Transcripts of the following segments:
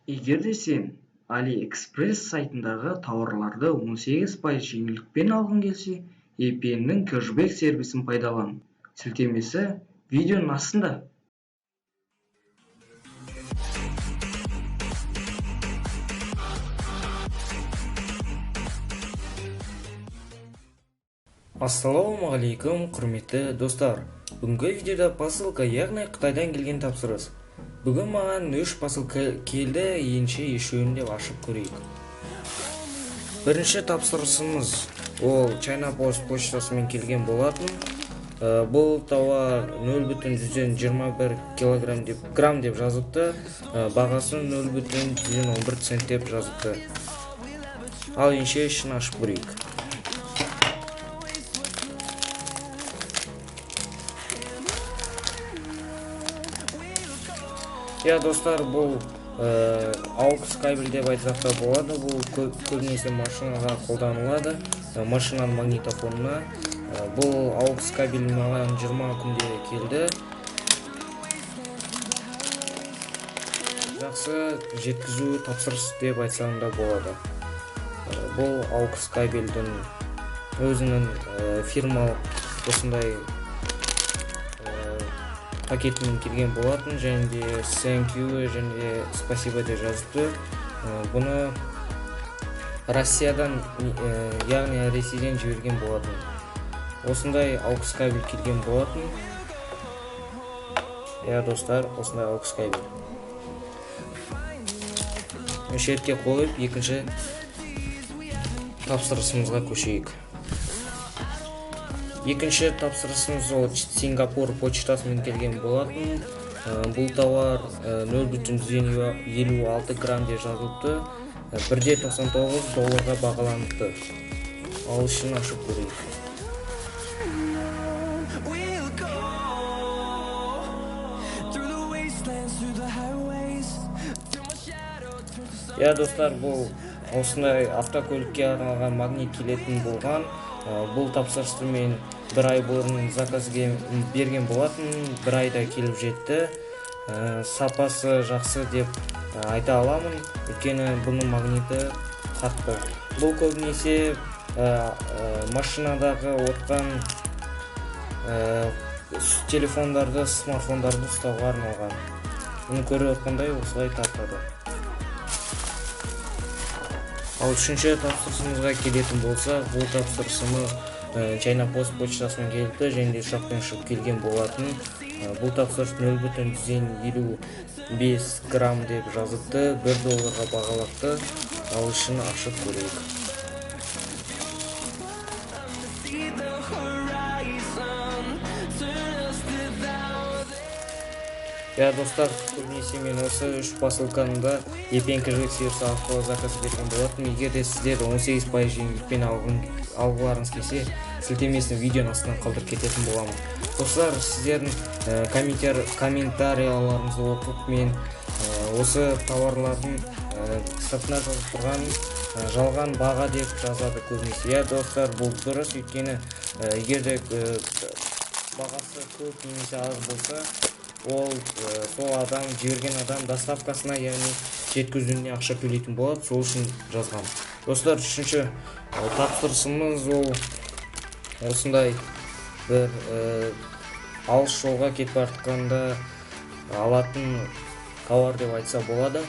Егер де сен AliExpress сайтындағы тауарларды 18% жеңілдікпен алғың келсе, EPN-нің кэшбэк сервисін пайдалан. Сілтемесі видеоның астында. Ассалаумағалейкум, құрметті достар. Бүгінгі видеода посылка, яғни Қытайдан келген тапсырыс. Бүгін маған 3 посылка келді, ендеше үшеуін де ашып көрейік. Бірінші тапсырысымыз ол China Post почтасымен келген болатын. Бұл тауар 0,121 килограмм деп, грамм деп жазыпты. Бағасы 0,11 цент деп жазыпты. Ал ендеше ішін ашып көрейік. Я, достар, бұл AUX кабель деп айтсақ та болады. Бұл көбінесе машинаға қолданылады, машинаның магнитофонына. Бұл AUX кабель маған 20 күнде келді. Жақсы жеткізу тапсырыс деп айтсам да болады. Бұл AUX кабельдің өзінің фирмалық осындай пакетімен келген болатын, және де thank you және де спасибо деп жазыпты. Бұны Россиядан, яғни Ресейден жіберген болатын. Осындай AUX кабель келген болатын. Я, достар, осындай AUX кабель. Шетке қойып, екінші тапсырысымызға көшейік. Екінші тапсырысымыз ол Сингапур почтасымен келген болатын. Бұл тауар 0,56 грамм деп жазылыпты. 1,99 долларға бағаланыпты. Ал ішін ашып көрейік. Я, достар, бұл осындай автокөлікке арналған магнит келетін болған. Бұл тапсырысты мен бір ай бұрын заказ берген болатын, бір айда келіп жетті. Сапасы жақсы деп айта аламын, өйткені бұның магниті қатты. Бұл көбінесе машинадағы отқан телефондарды, смартфондарды ұстауға арналған. Бұны көріп отқандай осылай тартады. Ал үшінші тапсырысымызға келетін болсақ, бұл тапсырысымыз China Post почтасымен келіпті және де ұшақпен ұшып келген болатын. Бұл тапсырыс 0,55 грамм деп жазыпты, 1 долларға бағалапты. Ал ішін ашып көрейік. Я, достар, көбінесе мен осы үш посылканы да EPN кэшбэк сервисі арқылы заказ берген болатын. Егер де сіздер 18% жеңілдікпен алғыларыңыз келсе, сілтемесін видеоның астына қалдырып кететін боламын. Достар, сіздердің комментарияларыңызды оқып, мен осы тауарлардың сыртына жазып тұрған жалған баға деп жазады көбінесе. Я, достар, бұл дұрыс, өйткені егер де бағасы көп немесе аз болса, ол сол адам, жіберген адам доставкасына, яғни жеткізуіне ақша төлейтін болады, сол үшін жазған. Достар, үшінші тапсырысымыз ол осындай бір алыс жолға кетіп бара жатқанда алатын тауар деп айтса болады.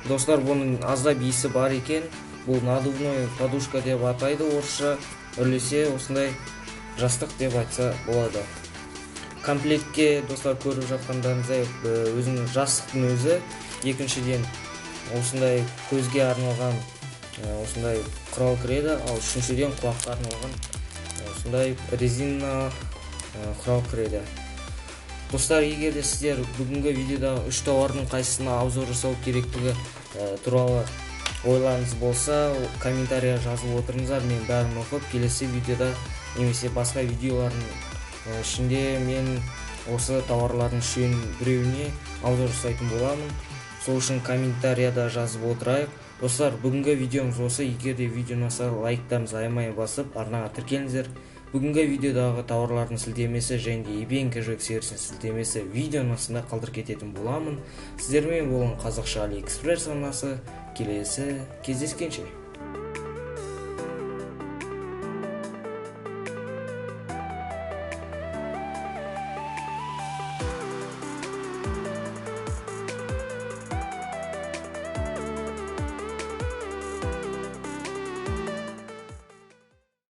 Достар, бұның аздап иісі бар екен. Бұл надувной подушка деп атайды орысша, үрлесе осындай жастық деп айтса болады. Комплектке, достар, көріп жатқандарыңыздай, өзінің жастықтың өзі, екіншіден осындай көзге арналған осындай құрал кіреді, ал үшіншіден құлаққа арналған осындай резина құрал кіреді. Достар, егер де сіздер бүгінгі видеодағы үш тауардың қайсысына обзор жасау керектігі туралы ойларыңыз болса, комментария жазып отырыңыздар, мен бәрін оқып, келесі видеода немесе басқа видеолардың ішінде мен осы тауарлардың үшеуінің біреуіне обзор жасайтын боламын. Сол үшін комментарияда жазып отырайық. Достар, бүгінгі видеомыз осы. Егер де видео ұнаса, лайктарыңызды аямай басып, арнаға тіркеліңіздер. Бүгінгі видеодағы тауарлардың сілтемесі және де eBay кэшбэк сервисінің сілтемесі видеоның астында қалдырып кететін боламын. Сіздермен болған Қазақша Алиэкспресс арнасы. Келесі кездескенше!